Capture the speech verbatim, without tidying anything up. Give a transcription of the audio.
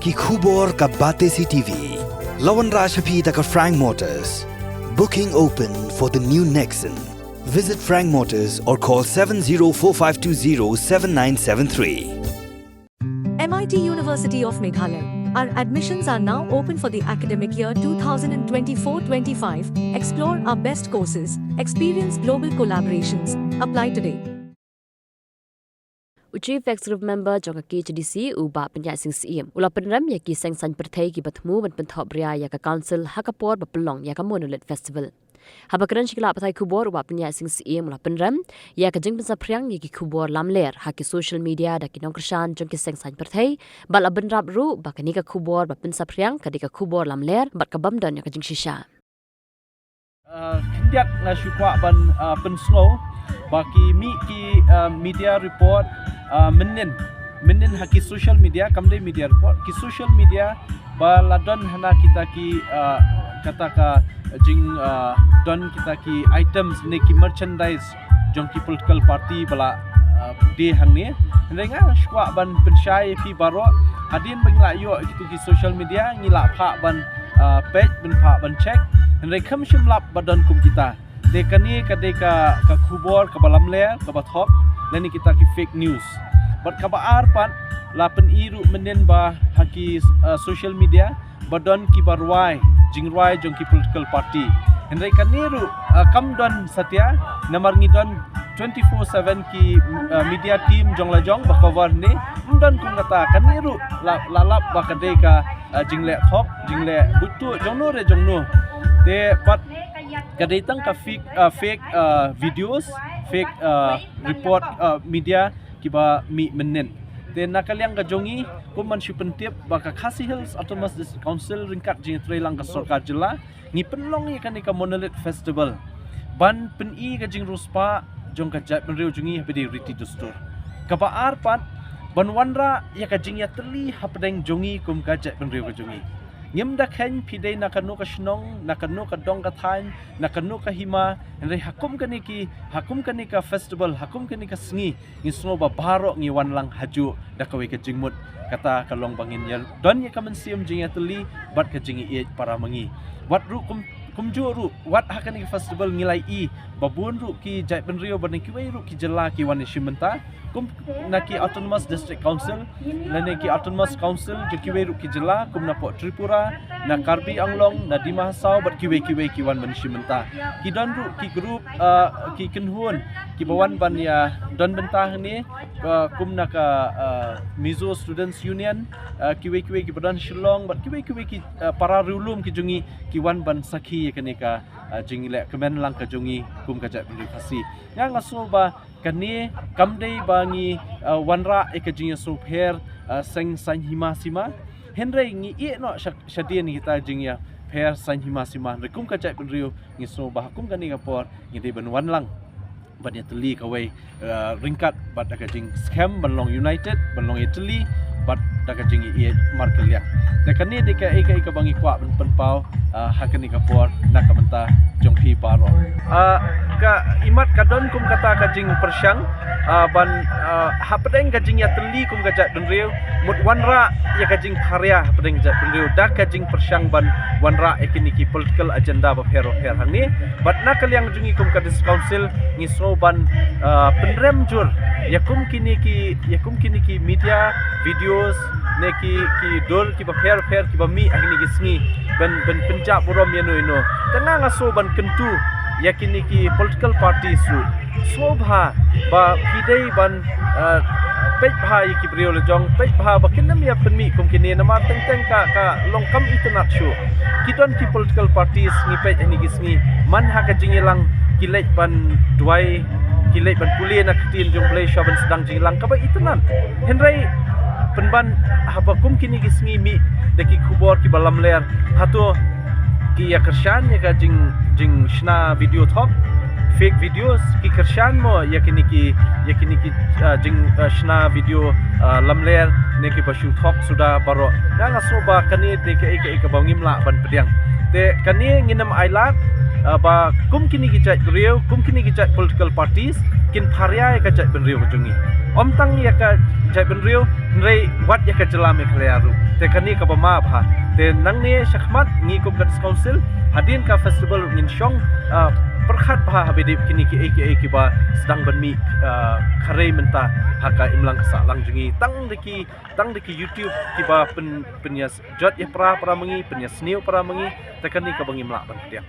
Ki khubor ka Batesi T V. La wanrah sha phi da ka Frank Motors. Booking open for the new Nexon. Visit Frank Motors or call seven zero four five two zero seven nine seven three. M I T University of Meghalaya. Our admissions are now open for the academic year two thousand twenty-four twenty-five. Explore our best courses, experience global collaborations. Apply today. U Chief Executive Member jong ka K H A D C, u Bah Pynïaid Sing Syiem, u la pynrem ïa ki seng saiñ pyrthei kiba thmu ban pynthok bria ïa ka Council ha ka por ba pynlong ïa ka Monolith Festival. Haba kren sha ki lad pathai khubor, u Bah Pynïaid Sing Syiem u la pynrem ïa ka jingpynsaphriang ïa ki khubor lamler ha ki social media da ki nongkyrshan jong ki seng saiñ pyrthei, bad la bynrap ruh ba kane ka khubor ba pynsaphriang ka dei ka khubor lamler bad ka bym don ïa ka jingshisha. Uh, khyndiat nga shu kwah ban, uh, pynsngew ba ki mih ki, uh, media report, uh, mynnin, mynnin ha ki social media, kam dei media report, ki social media, ba la don hana kita ki, uh, kata ka jing, uh, don kita ki items ne ki merchandise jong ki political party ba la, uh, die hangne. Hynrei nga shu kwah ban pynshai ïa phi baroh, hadien ba ngi la ïoh ïa kitu ki social media, ngi la phah ban, uh, peit, ban phah ban check. Hynrei kam shym lap ba don kum kita. Te kane ka dei ka, ka khubor kaba lamler, kaba thok, lane kita ki fake news. Bad kaba ar pat, la pyni ruh mynnin ba ha ki, uh, social media, ba don kiba rwai, jingrwai jong ki political party. Hynrei kane ruh, uh, kam don satia, namar ngi don twenty-four seven ki, uh, media team jong la jong ba cover ne, ym don kum kata, kane ruh la, la lap ba ka dei ka, uh, jingleh thok, jingleh butuh jong no re jong no. Te pat ka dei tang ka fake, uh, fake, uh, videos, fake, uh, report, uh, media kiba mih mynnin. Te na ka liang ka jong ngi, kum ban shu pyntip ba ka Khasi Hills Autonomous District Council ryngkat jingïatreilang ka sorkar jylla, ngi pynlong ïa kane ka Monolith Festival ban pyni ka jingriewspah jong ka jaitbynriew jong ngi haba dei riti dustur. Kaba ar pat, ban wanrah ïa ka jingïatylli hapdeng jong ngi kum ka jaitbynriew ka jong ngi. Ngim da kheiñ phi dei na kano ka shnong, na kano ka dong ka thaiñ, na kano ka hima, hynrei ha kum kane ki, ha kum kane ka festival, ha kum kane ka sngi, ngi sngew ba baroh ngi wan lang hajuh da kawei ka jingmut. Kata ka long ba ngin ïa don ïa ka mynsiem jingïatylli bad ka jingïeit para ma ngi. Wat ruh kum, kumjuh ruh, wat ha kane ka festival ngi la ïohi ba bun ruh ki jaitbynriew bad na kiwei ruh ki jylla ki wan ïashim bynta. Kum na ki Autonomous District Council, lane ki Autonomous Council jong kiwei ruh ki jylla, kum na poh Tripura, na Karbi Anglong, na Dima Hasao, bad kiwei kiwei ki wan ban shim bynta. Ki don ruh ki group, uh, ki kynhun kiba wan ban ïa don bynta hangne, uh, kum na ka, uh, Mizo Students Union, uh, kiwei kiwei kiba don Shillong, bad kiwei kiwei ki, uh, para riewlum ki jong ngi ki wan ban sakhi ïa kane ka, uh, jingleh kmen lang ka jong ngi kum ka jaitbynriew Khasi. Nga nga sngew ba kane kam dei ba ngi, uh, wanrah ïa ka jingïasngewpher, uh, seng saiñ hima sima. Hynrei ngi ïeh noh sha, shadien kita jingïapher saiñ hima sima. Hynrei kum ka jaitbynriew ngi sngew ba ha kum kane ka por ngi dei ban wan lang ban ïatylli kawei, uh, ryngkat bad da ka jingskhem ban long united, ban long ïatylli bad da ka jingïeit markylliang. Te kane dei kaei kaei kaba ngi kwah ban pynpaw, ah, ha kane ka por na ka bynta jong phi baroh. Ah, ka imat ka don kum kata ka jingpyrshang, ah, ban, ah, hapdeng ka jingïatylli kum ka jaitbynriew, mut wanrah ïa ka jingpharia hapdeng ka jaitbynriew da ka jingpyrshang ban wanrah ïa kine ki political agenda bapher bapher hangne. Bad na ka liang jong ngi kum ka District Council ngi sngew ban, ah, pynrem jur ïa kum kine ki, ïa kum kine ki media videos ne ki, ki dur kiba pher pher kiba mih ha kine ki sngi ban, ban pynjah burom ïano ïano. Te nga nga sngew ban kyntu ïa kine ki political parties ruh, sngewbha ba phi dei ban, ah, peit bha ïa ki briew la jong, peit bha ba kin ym ïa pynmih kum kine, namar teng teng ka, ka long kam itynnad shuh. Ki don ki political parties ngi peit ha kine ki sngi, man ha ka jingïalang ki leit ban duwai, ki leit ban pule na ka ktien jong U Blei shuwa ban sdang jingïalang kaba itynnad. Hynrei pynban haba kum kine ki sngi mih da ki khubor kiba lamler, hato ki ïa kyrshan ïa ka jing, jingshna video thok, fake videos, ki kyrshan mo ïa kine ki, ïa kine ki, ah, jing, ah, shna video, ah, lamler ne kiba shu thok suda baroh. Nga nga sngew ba kane dei kaei kaei kaba ngim lah ban pdiang. Te kane ngin ym ailad, ah, ba kum kine ki jaitbynriew, kum kine ki jait political parties kin pharia ïa ka jaitbynriew ka jong ngi. Ym tang ïa ka jaitbynriew, hynrei wat ïa ka jylla Meghalaya ruh. Te kane kaba ma bha. Te nangne shakhmat ngi kum ka District Council, hadien ka festival ngin shong, ah, pyrkhat bha haba dei kine kiei kiei kiba sdang ban mih, ah, kharei mynta ha ka imlang ka sahlang jong ngi. Tang da ki, tang da ki YouTube kiba pyn, pynïa jot ïa para para ma ngi, pynïa sniew para ma ngi, te kane kaba ngim lah ban pdiang.